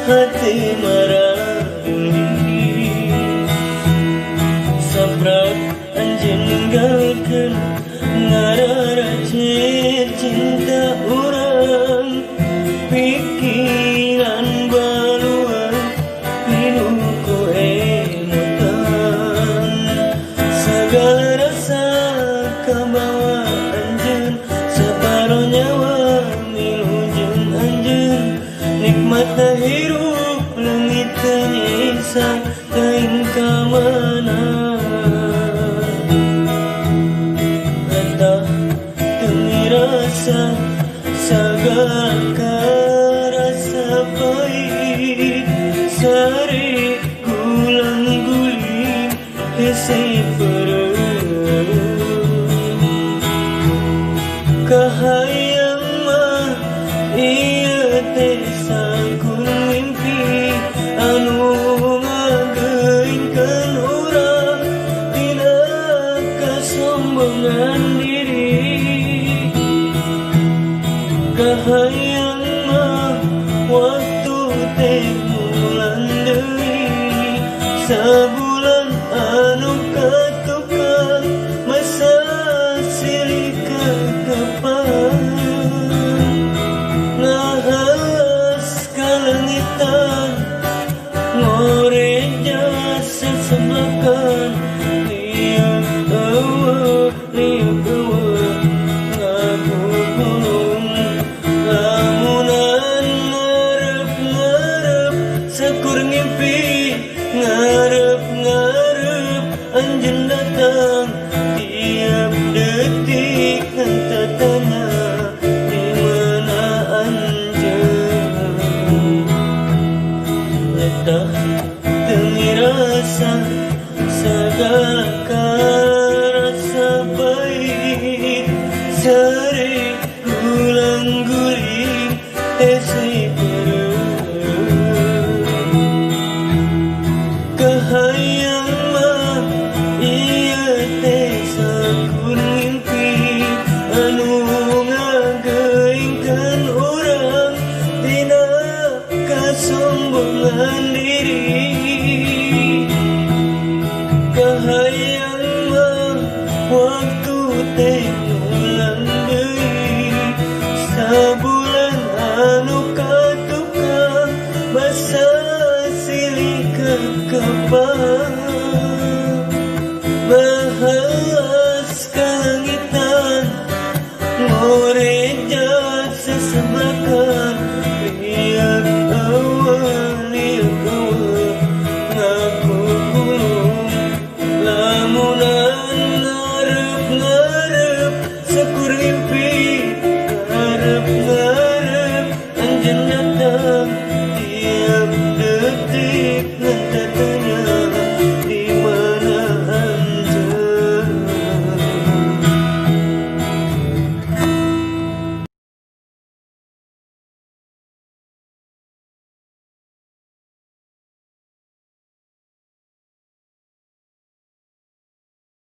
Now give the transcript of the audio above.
hati marani saprak anjeun ninggalkeun ngararacet cinta urang pikiran baluan pinuh ku emutan segala rasa kabawa anjeun saparo nyawa milu jeung anjeun nikmatna hirup leungit teu nyiksa teuing ka mana letah teu mirasa sagala karasa pahit sare gulang guling hese peureum kahayang mah ieu teh sangkun mimpi anu ngageuingkeun urang tina kasombongan diri kahayang mah waktu teh bulan deui sabulan anu katukang masa silih kakepan ngahas kalengitan ngoreja seseblakan liuk eueuh ngagugulung lamunan ngarep-ngarep sakur ngimpi ngarep-ngarep anjeun datang tiap detik ngan tatanya di mana anjeun letah teu mirasa sagala karasa pahit sare gulang guling hese peureum kahayang mah ieu teh sakur ngimpi anu ngageuingkeun urang tina kasombongan.